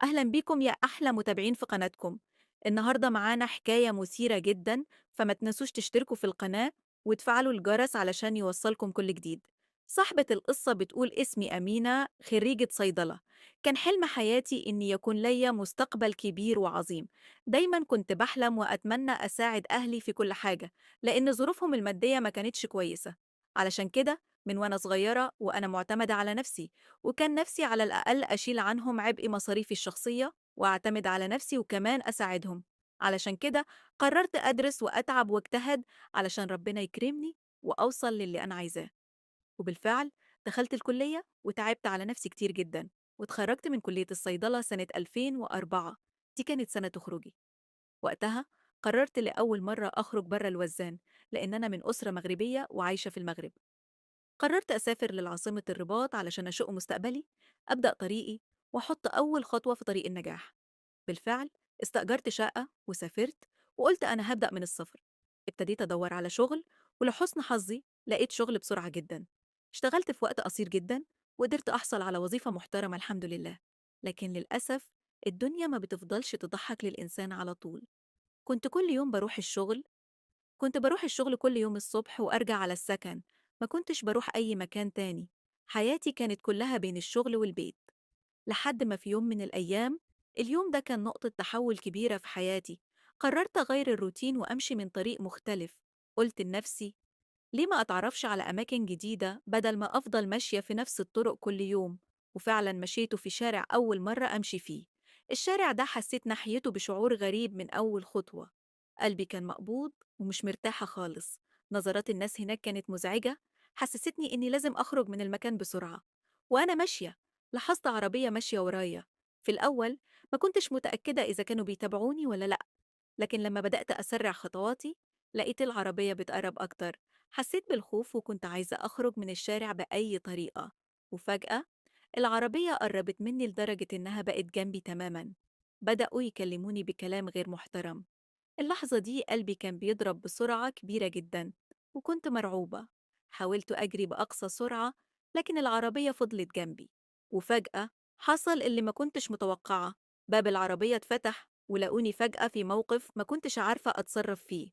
أهلا بيكم يا أحلى متابعين في قناتكم. النهاردة معانا حكاية مثيرة جدا، فما تنسوش تشتركوا في القناة وتفعلوا الجرس علشان يوصلكم كل جديد. صاحبة القصة بتقول: اسمي أمينة، خريجة صيدلة. كان حلم حياتي إني يكون ليا مستقبل كبير وعظيم. دايما كنت بحلم وأتمنى أساعد أهلي في كل حاجة، لأن ظروفهم المادية ما كانتش كويسة. علشان كده من وأنا صغيرة وأنا معتمدة على نفسي، وكان نفسي على الأقل أشيل عنهم عبء مصاريفي الشخصية وأعتمد على نفسي وكمان أساعدهم. علشان كده قررت أدرس وأتعب واجتهد علشان ربنا يكرمني وأوصل للي أنا عايزاه. وبالفعل دخلت الكلية وتعبت على نفسي كتير جدا، واتخرجت من كلية الصيدلة سنة 2004. دي كانت سنة تخرجي. وقتها قررت لأول مرة أخرج برا الوزان، لأن أنا من أسرة مغربية وعايشة في المغرب. قررت أسافر للعاصمة الرباط علشان أشق مستقبلي، أبدأ طريقي وأحط أول خطوة في طريق النجاح. بالفعل استأجرت شقة وسافرت، وقلت أنا هبدأ من الصفر. ابتديت أدور على شغل، ولحسن حظي لقيت شغل بسرعة جدا. اشتغلت في وقت قصير جدا وقدرت أحصل على وظيفة محترمة الحمد لله. لكن للأسف الدنيا ما بتفضلش تضحك للإنسان على طول. كنت كل يوم بروح الشغل، كنت بروح الشغل كل يوم الصبح وأرجع على السكن، ما كنتش بروح أي مكان تاني. حياتي كانت كلها بين الشغل والبيت، لحد ما في يوم من الأيام، اليوم ده كان نقطة تحول كبيرة في حياتي. قررت أغير الروتين وأمشي من طريق مختلف. قلت لنفسي: ليه ما أتعرفش على أماكن جديدة بدل ما أفضل ماشية في نفس الطرق كل يوم؟ وفعلا مشيت في شارع أول مرة أمشي فيه. الشارع ده حسيت ناحيته بشعور غريب من أول خطوة. قلبي كان مقبوض ومش مرتاحة خالص. نظرات الناس هناك كانت مزعجة، حسستني إني لازم أخرج من المكان بسرعة. وأنا ماشية لاحظت عربية ماشية ورايا. في الأول ما كنتش متأكدة إذا كانوا بيتابعوني ولا لأ، لكن لما بدأت أسرع خطواتي لقيت العربية بتقرب أكتر. حسيت بالخوف وكنت عايزة أخرج من الشارع بأي طريقة. وفجأة العربية قربت مني لدرجة إنها بقت جنبي تماماً. بدأوا يكلموني بكلام غير محترم. اللحظة دي قلبي كان بيضرب بسرعة كبيرة جدا وكنت مرعوبة. حاولت أجري بأقصى سرعة، لكن العربية فضلت جنبي. وفجأة حصل اللي ما كنتش متوقعة. باب العربية اتفتح ولقوني فجأة في موقف ما كنتش عارفة أتصرف فيه.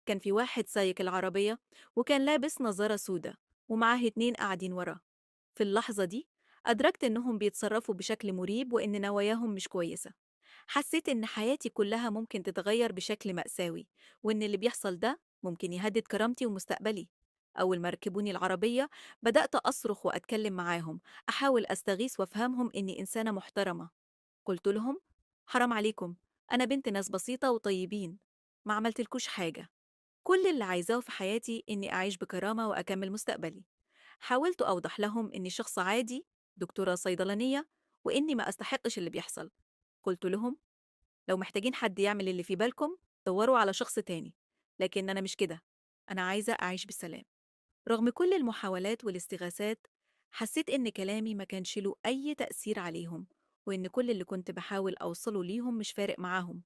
كان في واحد سايق العربية وكان لابس نظارة سودة ومعاه 2 قاعدين وراه. في اللحظة دي أدركت إنهم بيتصرفوا بشكل مريب وإن نواياهم مش كويسة. حسيت إن حياتي كلها ممكن تتغير بشكل مأساوي، وإن اللي بيحصل ده ممكن يهدد كرامتي ومستقبلي. أول ما ركبوني العربية بدأت أصرخ وأتكلم معاهم، أحاول أستغيث وأفهمهم إني إنسانة محترمة. قلت لهم: حرام عليكم، أنا بنت ناس بسيطة وطيبين، ما عملتلكوش حاجة. كل اللي عايزاه في حياتي إني أعيش بكرامة وأكمل مستقبلي. حاولت أوضح لهم إني شخص عادي، دكتورة صيدلانية، وإني ما أستحقش اللي بيحصل. قلت لهم: لو محتاجين حد يعمل اللي في بالكم دوروا على شخص تاني، لكن أنا مش كده، أنا عايزة أعيش بالسلام. رغم كل المحاولات والاستغاثات حسيت إن كلامي ما كانش له أي تأثير عليهم، وإن كل اللي كنت بحاول أوصله ليهم مش فارق معاهم.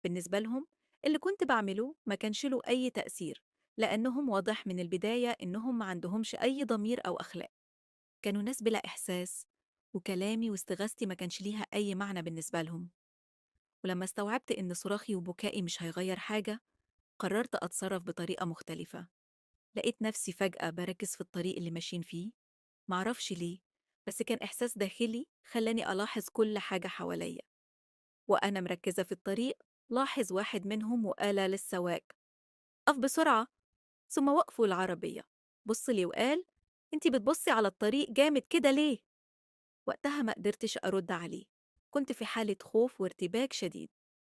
بالنسبة لهم اللي كنت بعمله ما كانش له أي تأثير، لأنهم واضح من البداية إنهم ما عندهمش أي ضمير أو أخلاق. كانوا ناس بلا إحساس، وكلامي واستغاثتي ما كانش ليها أي معنى بالنسبة لهم. ولما استوعبت إن صراخي وبكائي مش هيغير حاجة، قررت أتصرف بطريقة مختلفة. لقيت نفسي فجأة بركز في الطريق اللي ماشيين فيه، معرفش ليه، بس كان إحساس داخلي خلاني ألاحظ كل حاجة حواليا. وأنا مركزة في الطريق لاحظ واحد منهم وقال للسواق: قف بسرعة. ثم وقفوا العربية. بص لي وقال: انتي بتبصي على الطريق جامد كده ليه؟ وقتها ما قدرتش أرد عليه، كنت في حالة خوف وارتباك شديد.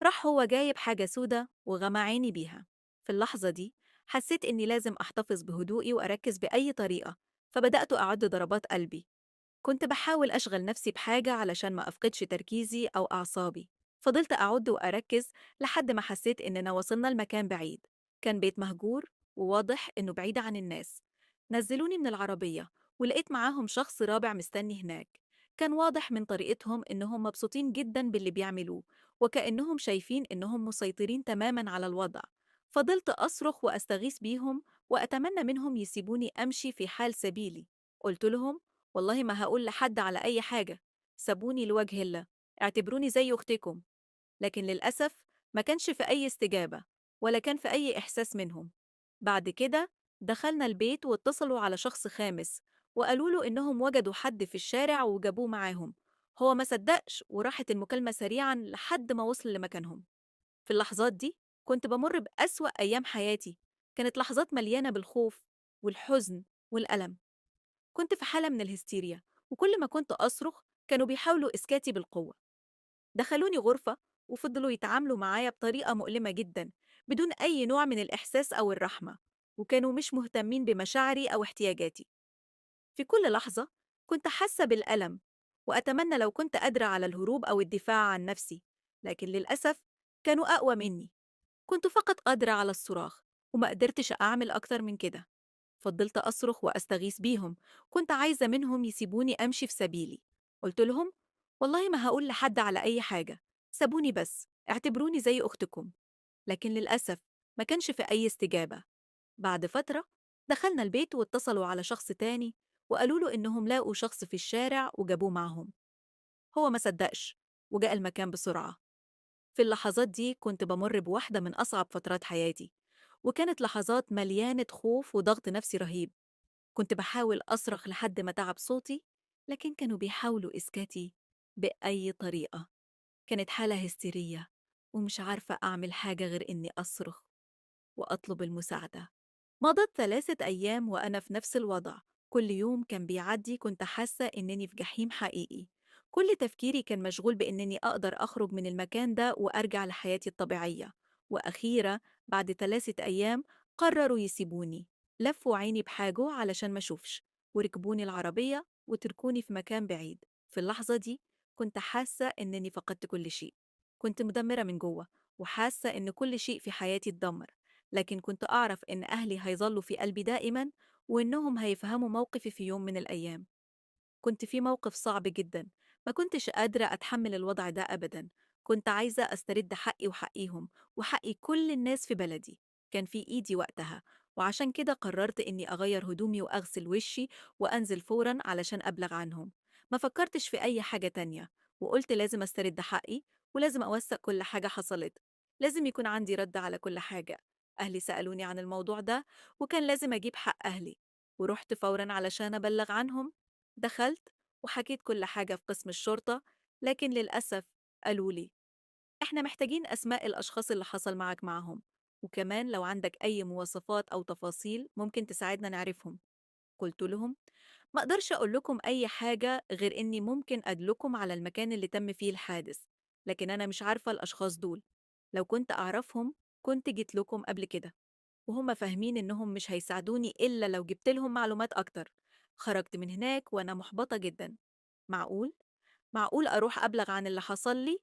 راح هو جايب حاجة سودة وغمى عيني بيها. في اللحظة دي حسيت إني لازم أحتفظ بهدوئي وأركز بأي طريقة، فبدأت أعد ضربات قلبي. كنت بحاول أشغل نفسي بحاجة علشان ما أفقدش تركيزي أو أعصابي. فضلت أعد وأركز لحد ما حسيت إننا وصلنا لمكان بعيد. كان بيت مهجور وواضح إنه بعيد عن الناس. نزلوني من العربية ولقيت معاهم شخص رابع مستني هناك. كان واضح من طريقتهم إنهم مبسوطين جداً باللي بيعملوه، وكأنهم شايفين إنهم مسيطرين تماماً على الوضع. فضلت أصرخ وأستغيث بيهم وأتمنى منهم يسيبوني أمشي في حال سبيلي. قلت لهم: والله ما هقول لحد على أي حاجة، سابوني لوجه الله، اعتبروني زي أختكم. لكن للأسف ما كانش في أي استجابة ولا كان في أي إحساس منهم. بعد كده دخلنا البيت واتصلوا على شخص خامس وقالوا له إنهم وجدوا حد في الشارع وجابوه معاهم. هو ما صدقش وراحت المكالمة سريعاً لحد ما وصل لمكانهم. في اللحظات دي كنت بمر بأسوأ أيام حياتي، كانت لحظات مليانة بالخوف والحزن والألم. كنت في حالة من الهستيريا، وكل ما كنت أصرخ كانوا بيحاولوا إسكاتي بالقوة. دخلوني غرفة وفضلوا يتعاملوا معايا بطريقة مؤلمة جداً بدون أي نوع من الإحساس أو الرحمة، وكانوا مش مهتمين بمشاعري أو احتياجاتي. في كل لحظة كنت حاسة بالألم، وأتمنى لو كنت قادرة على الهروب أو الدفاع عن نفسي، لكن للأسف كانوا أقوى مني. كنت فقط قادرة على الصراخ وما قدرتش أعمل أكتر من كده. فضلت أصرخ وأستغيث بيهم، كنت عايزة منهم يسيبوني أمشي في سبيلي. قلت لهم والله ما هقول لحد على أي حاجة، سابوني بس، اعتبروني زي أختكم. لكن للأسف ما كانش في أي استجابة. بعد فترة دخلنا البيت واتصلوا على شخص تاني وقالوا له إنهم لاقوا شخص في الشارع وجابوه معهم. هو ما صدقش وجاء المكان بسرعة. في اللحظات دي كنت بمر بواحدة من أصعب فترات حياتي، وكانت لحظات مليانة خوف وضغط نفسي رهيب. كنت بحاول أصرخ لحد ما تعب صوتي، لكن كانوا بيحاولوا إسكاتي بأي طريقة. كانت حالة هستيرية ومش عارفة أعمل حاجة غير إني أصرخ وأطلب المساعدة. مضت 3 أيام وأنا في نفس الوضع. كل يوم كان بيعدي كنت حاسة إنني في جحيم حقيقي. كل تفكيري كان مشغول بإنني أقدر أخرج من المكان ده وأرجع لحياتي الطبيعية. وأخيرا بعد 3 أيام قرروا يسيبوني. لفوا عيني بحاجة علشان ما أشوفش، وركبوني العربية وتركوني في مكان بعيد. في اللحظة دي كنت حاسة إنني فقدت كل شيء. كنت مدمرة من جوه وحاسة إن كل شيء في حياتي اتدمر، لكن كنت أعرف إن أهلي هيظلوا في قلبي دائماً وإنهم هيفهموا موقفي في يوم من الأيام. كنت في موقف صعب جداً، ما كنتش قادرة أتحمل الوضع ده أبداً. كنت عايزة أسترد حقي وحقيهم وحقي كل الناس في بلدي. كان في إيدي وقتها، وعشان كده قررت إني أغير هدومي وأغسل وشي وأنزل فوراً علشان أبلغ عنهم. ما فكرتش في أي حاجة تانية، وقلت لازم أسترد حقي ولازم أوثق كل حاجة حصلت، لازم يكون عندي رد على كل حاجة. أهلي سألوني عن الموضوع ده وكان لازم أجيب حق أهلي، ورحت فوراً علشان أبلغ عنهم. دخلت وحكيت كل حاجة في قسم الشرطة، لكن للأسف قالوا لي إحنا محتاجين أسماء الأشخاص اللي حصل معك معهم، وكمان لو عندك أي مواصفات أو تفاصيل ممكن تساعدنا نعرفهم. قلت لهم ما أقدرش أقول لكم أي حاجة غير إني ممكن أدلكم على المكان اللي تم فيه الحادث، لكن أنا مش عارفة الأشخاص دول. لو كنت أعرفهم كنت جيت لكم قبل كده، وهم فاهمين إنهم مش هيساعدوني إلا لو جبت لهم معلومات أكتر. خرجت من هناك وأنا محبطة جدا. معقول؟ معقول أروح أبلغ عن اللي حصل لي؟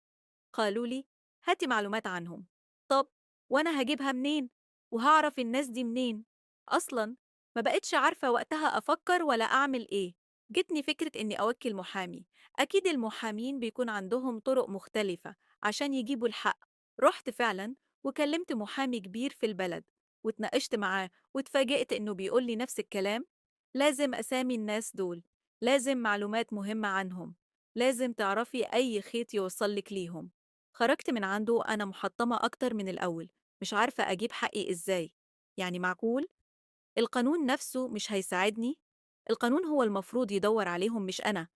قالوا لي هاتي معلومات عنهم. طب وأنا هجيبها منين؟ وهعرف الناس دي منين؟ أصلاً ما بقتش عارفة وقتها أفكر ولا أعمل إيه. جتني فكرة إني أوكل محامي. أكيد المحامين بيكون عندهم طرق مختلفة عشان يجيبوا الحق. رحت فعلاً وكلمت محامي كبير في البلد واتناقشت معاه، واتفاجئت إنه بيقول لي نفس الكلام. لازم أسامي الناس دول، لازم معلومات مهمة عنهم، لازم تعرفي أي خيط يوصلك ليهم. خرجت من عنده وأنا محطمة أكتر من الأول، مش عارفة أجيب حقي إزاي. يعني معقول؟ القانون نفسه مش هيساعدني؟ القانون هو المفروض يدور عليهم مش أنا.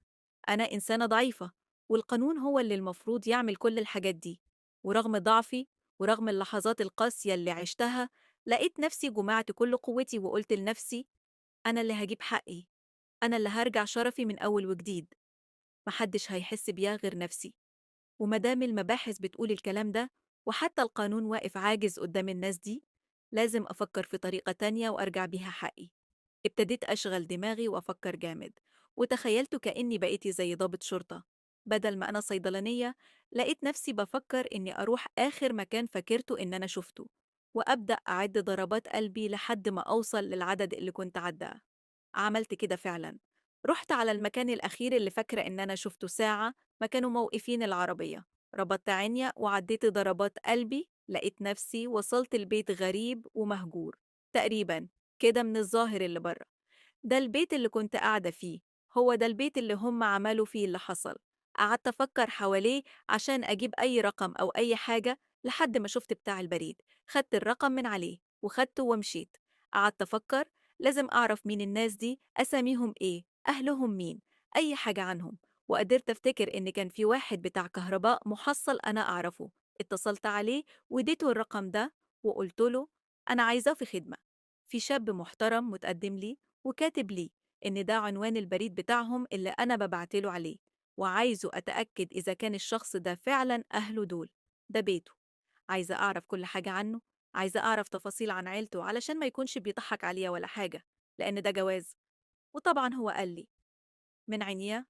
أنا إنسانة ضعيفة، والقانون هو اللي المفروض يعمل كل الحاجات دي. ورغم ضعفي ورغم اللحظات القاسية اللي عشتها، لقيت نفسي جمعت كل قوتي وقلت لنفسي أنا اللي هجيب حقي، أنا اللي هرجع شرفي من أول وجديد، محدش هيحس بيها غير نفسي. ومدام المباحث بتقول الكلام ده وحتى القانون واقف عاجز قدام الناس دي، لازم أفكر في طريقة تانية وأرجع بيها حقي. ابتديت أشغل دماغي وأفكر جامد، وتخيلت كأني بقيت زي ضابط شرطة بدل ما أنا صيدلانية. لقيت نفسي بفكر إني أروح آخر مكان فاكرته إن أنا شفته، وأبدأ أعد ضربات قلبي لحد ما أوصل للعدد اللي كنت عداه. عملت كده فعلاً، رحت على المكان الأخير اللي فاكرة إن أنا شفته ساعة ما كانوا موقفين العربية. ربطت عينيا وعديت ضربات قلبي، لقيت نفسي وصلت البيت غريب ومهجور تقريباً كده من الظاهر اللي بره. ده البيت اللي كنت قاعدة فيه، هو ده البيت اللي هم عملوا فيه اللي حصل. قعدت أفكر حواليه عشان أجيب أي رقم أو أي حاجة لحد ما شفت بتاع البريد، خدت الرقم من عليه وخدته ومشيت. قعدت أفكر لازم أعرف مين الناس دي، أساميهم إيه، أهلهم مين، أي حاجة عنهم. وقدرت أفتكر إن كان في واحد بتاع كهرباء محصل أنا أعرفه، اتصلت عليه واديته الرقم ده وقلت له أنا عايزاه في خدمة، في شاب محترم متقدم لي وكاتب لي إن ده عنوان البريد بتاعهم اللي أنا ببعتله عليه، وعايزه أتأكد إذا كان الشخص ده فعلاً أهله دول، ده بيته، عايزة أعرف كل حاجة عنه، عايزة أعرف تفاصيل عن عيلته علشان ما يكونش بيضحك عليا ولا حاجة، لأن ده جواز. وطبعاً هو قال لي من عينيا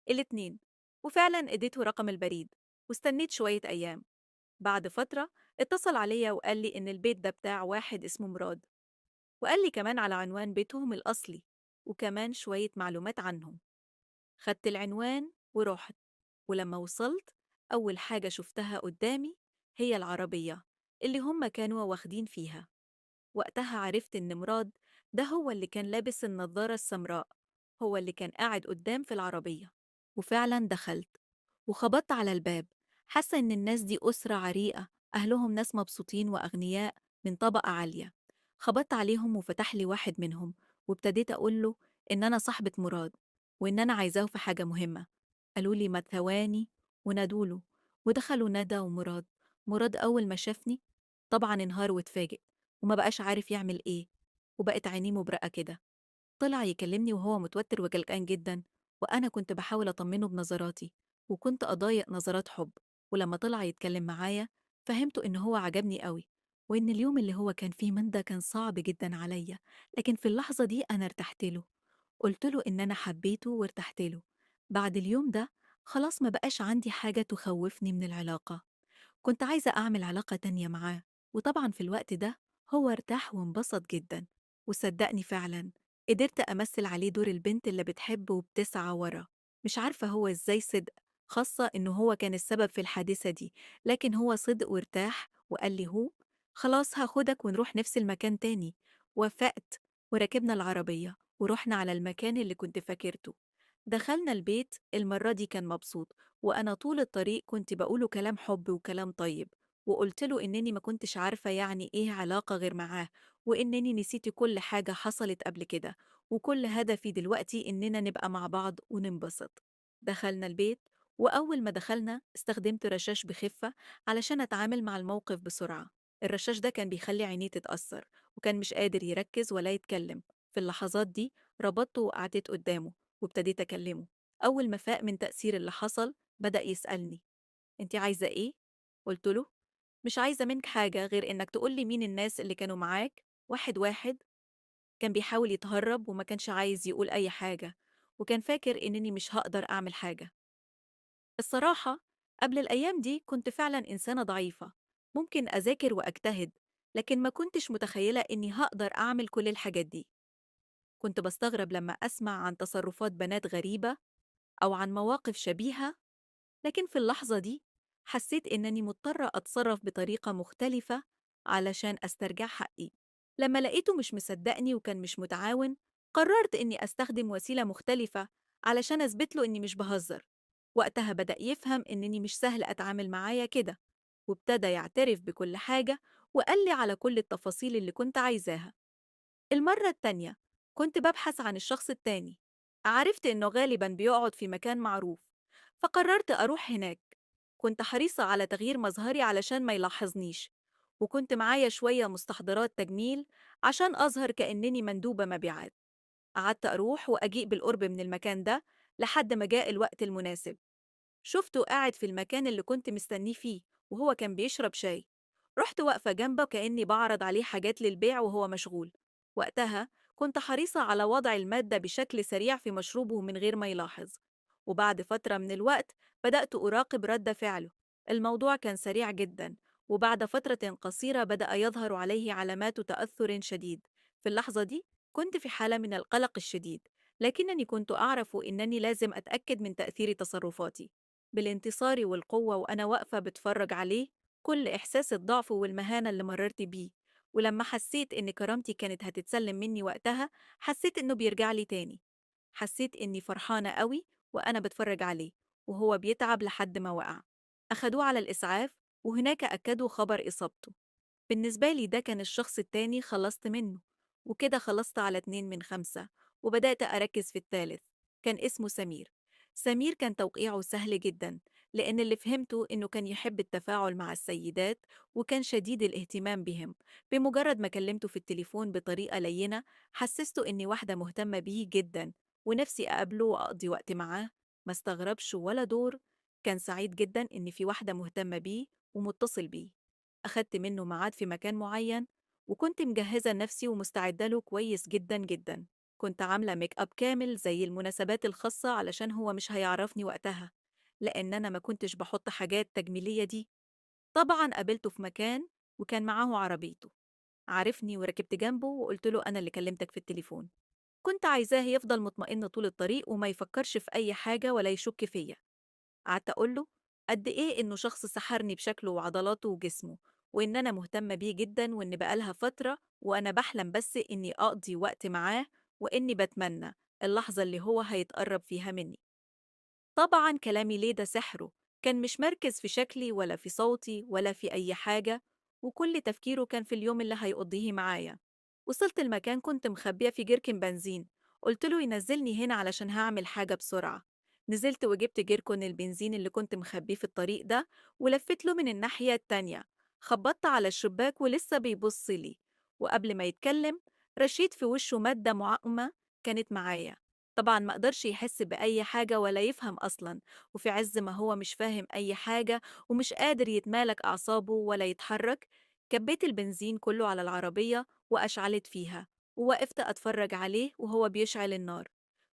الاتنين، وفعلاً اديته رقم البريد واستنيت شوية أيام. بعد فترة اتصل عليا وقال لي إن البيت ده بتاع واحد اسمه مراد، وقال لي كمان على عنوان بيتهم الأصلي وكمان شوية معلومات عنهم. خدت العنوان ورحت، ولما وصلت أول حاجة شفتها قدامي هي العربية اللي هم كانوا واخدين فيها. وقتها عرفت إن مراد ده هو اللي كان لابس النظارة السمراء، هو اللي كان قاعد قدام في العربية. وفعلاً دخلت وخبطت على الباب، حاسة إن الناس دي أسرة عريقة، أهلهم ناس مبسوطين وأغنياء من طبقة عالية. خبطت عليهم وفتح لي واحد منهم، وابتديت أقول له إن أنا صاحبة مراد وإن أنا عايزاه في حاجة مهمة. قالوا لي ما ثواني، ونادوا له، ودخلوا ندى ومراد. مراد أول ما شافني طبعاً انهار واتفاجئ وما بقاش عارف يعمل إيه، وبقت عينيه مبرقة كده. طلع يكلمني وهو متوتر وقلقان جداً، وأنا كنت بحاول أطمنه بنظراتي، وكنت أضايق نظرات حب. ولما طلع يتكلم معايا فهمته إن هو عجبني قوي، وإن اليوم اللي هو كان فيه من ده كان صعب جداً عليا، لكن في اللحظة دي أنا ارتحت له. قلت له إن أنا حبيته وارتحت له. بعد اليوم ده خلاص ما بقاش عندي حاجة تخوفني من العلاقة، كنت عايزة أعمل علاقة تانية معاه. وطبعاً في الوقت ده هو ارتاح وانبسط جداً، وصدقني فعلاً قدرت أمثل عليه دور البنت اللي بتحب وبتسعى ورا. مش عارفة هو إزاي صدق، خاصة إنه هو كان السبب في الحادثة دي، لكن هو صدق وارتاح وقال لي هو خلاص هاخدك ونروح نفس المكان تاني. وافقت وركبنا العربية ورحنا على المكان اللي كنت فاكرته. دخلنا البيت، المرة دي كان مبسوط، وأنا طول الطريق كنت بقوله كلام حب وكلام طيب، وقلت له إنني ما كنتش عارفة يعني إيه علاقة غير معاه، وإنني نسيت كل حاجة حصلت قبل كده، وكل هدفي دلوقتي إننا نبقى مع بعض وننبسط. دخلنا البيت، وأول ما دخلنا استخدمت رشاش بخفة علشان أتعامل مع الموقف بسرعة. الرشاش ده كان بيخلي عينيه تتأثر، وكان مش قادر يركز ولا يتكلم. في اللحظات دي ربطته وقعدت قدامه وابتديت أكلمه. أول ما فاق من تأثير اللي حصل بدأ يسألني أنت عايزة إيه؟ قلت له مش عايزة منك حاجة غير إنك تقولي مين الناس اللي كانوا معاك واحد واحد. كان بيحاول يتهرب وما كانش عايز يقول أي حاجة، وكان فاكر إنني مش هقدر أعمل حاجة. الصراحة قبل الأيام دي كنت فعلاً إنسانة ضعيفة، ممكن أذاكر وأجتهد، لكن ما كنتش متخيلة إني هقدر أعمل كل الحاجات دي. كنت بستغرب لما أسمع عن تصرفات بنات غريبة أو عن مواقف شبيهة، لكن في اللحظة دي حسيت إنني مضطرة أتصرف بطريقة مختلفة علشان أسترجع حقي. لما لقيته مش مصدقني وكان مش متعاون، قررت إني أستخدم وسيلة مختلفة علشان أثبت له إني مش بهزر. وقتها بدأ يفهم إنني مش سهل أتعامل معايا كده، وابتدى يعترف بكل حاجة وقال لي على كل التفاصيل اللي كنت عايزاها. المرة التانية كنت ببحث عن الشخص التاني، عرفت إنه غالباً بيقعد في مكان معروف، فقررت أروح هناك. كنت حريصة على تغيير مظهري علشان ما يلاحظنيش، وكنت معايا شوية مستحضرات تجميل عشان أظهر كأنني مندوبة مبيعات. قعدت أروح وأجيء بالقرب من المكان ده لحد ما جاء الوقت المناسب. شفته قاعد في المكان اللي كنت مستنيه فيه وهو كان بيشرب شاي. رحت واقفة جنبه كأني بعرض عليه حاجات للبيع وهو مشغول. وقتها كنت حريصة على وضع المادة بشكل سريع في مشروبه من غير ما يلاحظ. وبعد فترة من الوقت بدأت أراقب رد فعله. الموضوع كان سريع جدا، وبعد فترة قصيرة بدأ يظهر عليه علامات تأثر شديد. في اللحظة دي كنت في حالة من القلق الشديد، لكنني كنت أعرف إنني لازم أتأكد من تأثير تصرفاتي. بالانتصار والقوة وأنا واقفة بتفرج عليه كل إحساس الضعف والمهانة اللي مررت بيه، ولما حسيت إن كرامتي كانت هتتسلم مني وقتها، حسيت إنه بيرجع لي تاني. حسيت إني فرحانة قوي وأنا بتفرج عليه، وهو بيتعب لحد ما وقع. أخدوه على الإسعاف وهناك أكدوا خبر إصابته. بالنسبة لي ده كان الشخص التاني خلصت منه، وكده خلصت على 2 من 5، وبدأت أركز في الثالث. كان اسمه سمير. سمير كان توقيعه سهل جدا، لأن اللي فهمته إنه كان يحب التفاعل مع السيدات وكان شديد الاهتمام بهم. بمجرد ما كلمته في التليفون بطريقة لينة حسسته إني واحدة مهتمة بيه جدا ونفسي أقابله وأقضي وقت معاه. ما استغربش ولا دور، كان سعيد جدا إن في واحدة مهتمة بيه ومتصل بيه. أخدت منه ميعاد في مكان معين، وكنت مجهزة نفسي ومستعدة له كويس جدا جدا. كنت عاملة make up كامل زي المناسبات الخاصة علشان هو مش هيعرفني وقتها، لأن أنا ما كنتش بحط حاجات تجميلية دي. طبعا قابلته في مكان وكان معاه عربيته، عارفني، وركبت جنبه وقلت له أنا اللي كلمتك في التليفون. كنت عايزاه يفضل مطمئن طول الطريق وما يفكرش في أي حاجة ولا يشك فيا. قعدت أقول له قد إيه إنه شخص سحرني بشكله وعضلاته وجسمه، وإن أنا مهتمة بيه جدا، وإن بقالها فترة وأنا بحلم بس إني أقضي وقت معاه، وإني بتمنى اللحظة اللي هو هيتقرب فيها مني. طبعا كلامي ليه ده سحره، كان مش مركز في شكلي ولا في صوتي ولا في أي حاجة، وكل تفكيره كان في اليوم اللي هيقضيه معايا. وصلت المكان كنت مخبية في جيركن بنزين، قلت له ينزلني هنا علشان هعمل حاجة بسرعة. نزلت وجبت جيركن البنزين اللي كنت مخبيه في الطريق ده، ولفت له من الناحية التانية. خبطت على الشباك ولسه بيبص لي، وقبل ما يتكلم رشيت في وشه مادة معقمة كانت معايا. طبعا ما قدرش يحس بأي حاجة ولا يفهم أصلا، وفي عز ما هو مش فاهم أي حاجة ومش قادر يتمالك أعصابه ولا يتحرك، كبيت البنزين كله على العربية وأشعلت فيها، ووقفت أتفرج عليه وهو بيشعل النار.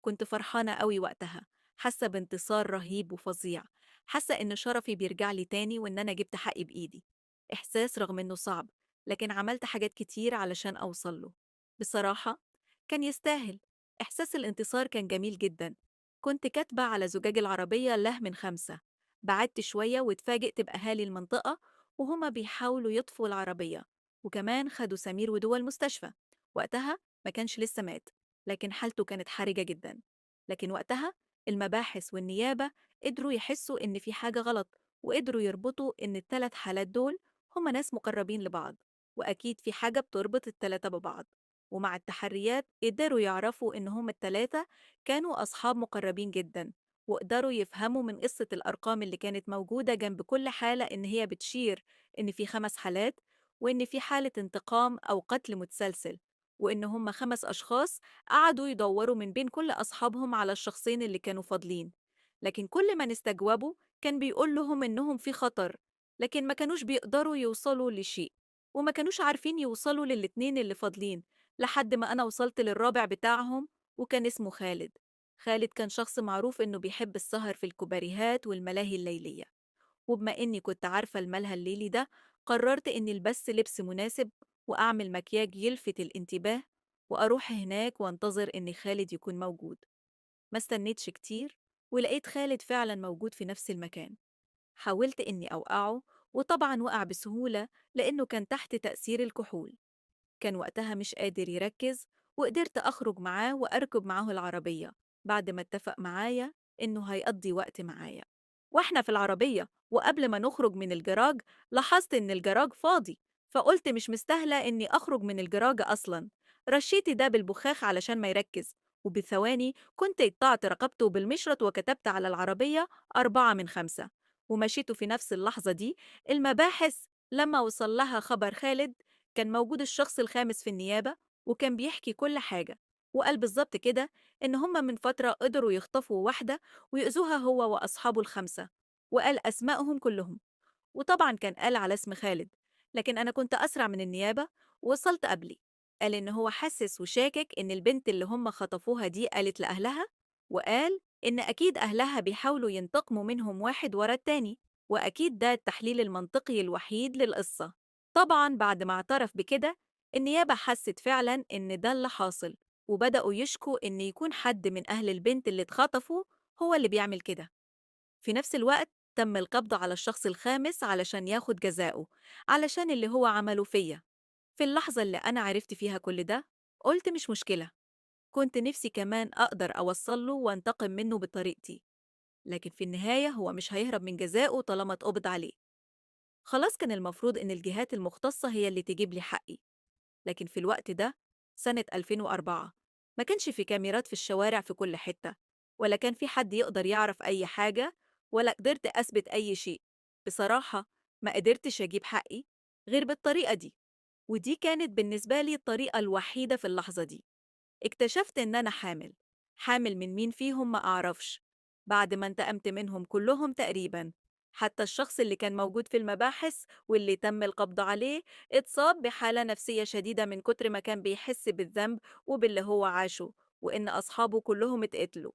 كنت فرحانة قوي وقتها، حاسة بانتصار رهيب وفظيع، حاسة إن شرفي بيرجع لي تاني وإن أنا جبت حقي بإيدي. إحساس رغم إنه صعب، لكن عملت حاجات كتير علشان أوصل له. بصراحة كان يستاهل. إحساس الانتصار كان جميل جدا. كنت كاتبة على زجاج العربية له من 5. بعدت شوية واتفاجئت بأهالي المنطقة وهما بيحاولوا يطفوا العربية، وكمان خدوا سمير ودول المستشفى. وقتها ما كانش لسه مات، لكن حالته كانت حرجة جدا. لكن وقتها المباحث والنيابة قدروا يحسوا إن في حاجة غلط، وقدروا يربطوا إن ال3 حالات دول هما ناس مقربين لبعض، وأكيد في حاجة بتربط ال3 ببعض. ومع التحريات قدروا يعرفوا إن هما ال3 كانوا أصحاب مقربين جدا، وقدروا يفهموا من قصة الأرقام اللي كانت موجودة جنب كل حالة إن هي بتشير إن في 5 حالات، وإن في حالة انتقام أو قتل متسلسل، وإن هم 5 أشخاص قعدوا يدوروا من بين كل أصحابهم على الشخصين اللي كانوا فاضلين، لكن كل ما نستجوبوا كان بيقول لهم إنهم في خطر، لكن ما كانوش بيقدروا يوصلوا لشيء، وما كانوش عارفين يوصلوا للاتنين اللي فاضلين، لحد ما أنا وصلت للرابع بتاعهم وكان اسمه خالد. خالد كان شخص معروف إنه بيحب السهر في الكوباريهات والملاهي الليلية، وبما إني كنت عارفة الملهى الليلي ده قررت إني ألبس لبس مناسب وأعمل مكياج يلفت الانتباه وأروح هناك وأنتظر إن خالد يكون موجود. ما استنيتش كتير ولقيت خالد فعلاً موجود في نفس المكان. حاولت إني أوقعه وطبعاً وقع بسهولة لأنه كان تحت تأثير الكحول. كان وقتها مش قادر يركز، وقدرت أخرج معاه وأركب معاه العربية بعد ما اتفق معايا إنه هيقضي وقت معايا. وإحنا في العربية وقبل ما نخرج من الجراج لاحظت إن الجراج فاضي، فقلت مش مستاهلة إني أخرج من الجراج أصلاً. رشيت ده بالبخاخ علشان ما يركز، وبثواني كنت قطعت رقبته بالمشرط وكتبت على العربية 4 من 5 ومشيته في نفس اللحظة دي. المباحث لما وصل لها خبر خالد كان موجود الشخص الخامس في النيابة وكان بيحكي كل حاجة، وقال بالظبط كده إن هما من فترة قدروا يخطفوا واحدة ويؤذوها هو وأصحابه ال5، وقال أسمائهم كلهم، وطبعا كان قال على اسم خالد، لكن أنا كنت أسرع من النيابة ووصلت قبلي. قال إن هو حاسس وشاكك إن البنت اللي هم خطفوها دي قالت لأهلها، وقال إن أكيد أهلها بيحاولوا ينتقموا منهم واحد ورا التاني، وأكيد ده التحليل المنطقي الوحيد للقصة. طبعاً بعد ما اعترف بكده النيابة حست فعلاً إن ده اللي حاصل، وبدأوا يشكوا إن يكون حد من أهل البنت اللي اتخطفوا هو اللي بيعمل كده. في نفس الوقت تم القبض على الشخص الخامس علشان ياخد جزاؤه علشان اللي هو عمله فيا. في اللحظة اللي أنا عرفت فيها كل ده قلت مش مشكلة، كنت نفسي كمان أقدر أوصله وأنتقم منه بطريقتي، لكن في النهاية هو مش هيهرب من جزائه طالما اتقبض عليه. خلاص كان المفروض إن الجهات المختصة هي اللي تجيب لي حقي، لكن في الوقت ده سنة 2004 ما كانش في كاميرات في الشوارع في كل حتة، ولا كان في حد يقدر يعرف أي حاجة، ولا قدرت أثبت أي شيء. بصراحة ما قدرتش أجيب حقي غير بالطريقة دي، ودي كانت بالنسبة لي الطريقة الوحيدة في اللحظة دي. اكتشفت إن أنا حامل، حامل من مين فيهم ما أعرفش، بعد ما انتقمت منهم كلهم تقريباً. حتى الشخص اللي كان موجود في المباحث واللي تم القبض عليه اتصاب بحالة نفسية شديدة من كتر ما كان بيحس بالذنب وباللي هو عاشه، وإن أصحابه كلهم اتقتلوا.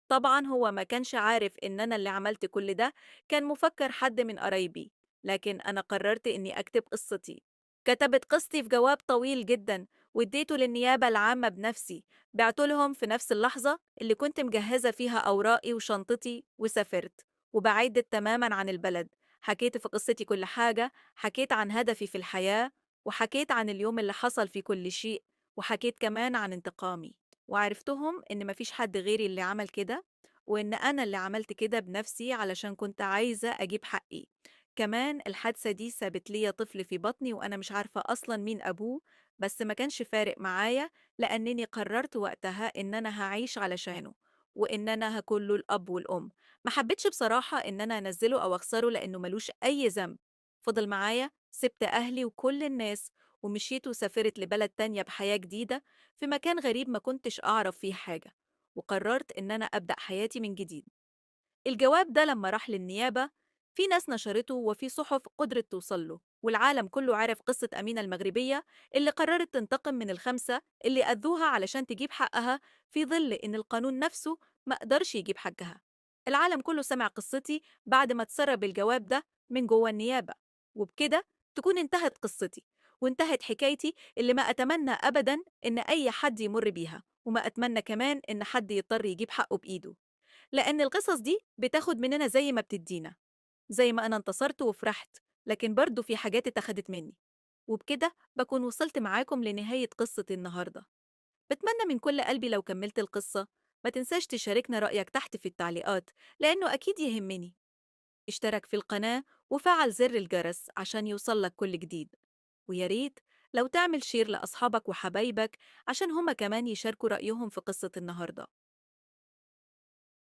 طبعاً هو ما كانش عارف إن أنا اللي عملت كل ده، كان مفكر حد من قرايبي، لكن أنا قررت إني أكتب قصتي. كتبت قصتي في جواب طويل جداً واديته للنيابة العامة بنفسي، بعته لهم في نفس اللحظة اللي كنت مجهزة فيها أوراقي وشنطتي وسافرت، وبعدت تماماً عن البلد. حكيت في قصتي كل حاجة، حكيت عن هدفي في الحياة، وحكيت عن اليوم اللي حصل فيه كل شيء، وحكيت كمان عن انتقامي، وعرفتهم إن مفيش حد غيري اللي عمل كده، وإن أنا اللي عملت كده بنفسي علشان كنت عايزة أجيب حقي. كمان الحادثة دي سابت ليا طفل في بطني وأنا مش عارفة أصلاً مين أبوه، بس ما كانش فارق معايا لأنني قررت وقتها إن أنا هعيش علشانه، وإن أنا هكون له الأب والأم. ما حبيتش بصراحة إن أنا أنزله أو أخسره لأنه ملوش أي ذنب. فضل معايا، سبت أهلي وكل الناس ومشيت وسافرت لبلد تانية بحياة جديدة في مكان غريب ما كنتش أعرف فيه حاجة، وقررت إن أنا أبدأ حياتي من جديد. الجواب ده لما راح للنيابة في ناس نشرته وفي صحف قدرت توصل له، والعالم كله عرف قصة أمينة المغربية اللي قررت تنتقم من ال5 اللي أذوها علشان تجيب حقها، في ظل إن القانون نفسه ما قدرش يجيب حقها. العالم كله سمع قصتي بعد ما تسرب الجواب ده من جوه النيابة، وبكده تكون انتهت قصتي وانتهت حكايتي اللي ما أتمنى أبداً إن أي حد يمر بيها، وما أتمنى كمان إن حد يضطر يجيب حقه بإيده، لأن القصص دي بتاخد مننا زي ما بتدينا. زي ما أنا انتصرت وفرحت، لكن برضو في حاجات اتاخدت مني. وبكده بكون وصلت معاكم لنهاية قصة النهاردة. بتمنى من كل قلبي لو كملت القصة ما تنساش تشاركنا رأيك تحت في التعليقات، لأنه أكيد يهمني. اشترك في القناة وفعل زر الجرس عشان يوصلك كل جديد، ويا ريت لو تعمل share لأصحابك وحبايبك عشان هما كمان يشاركوا رأيهم في قصة النهاردة.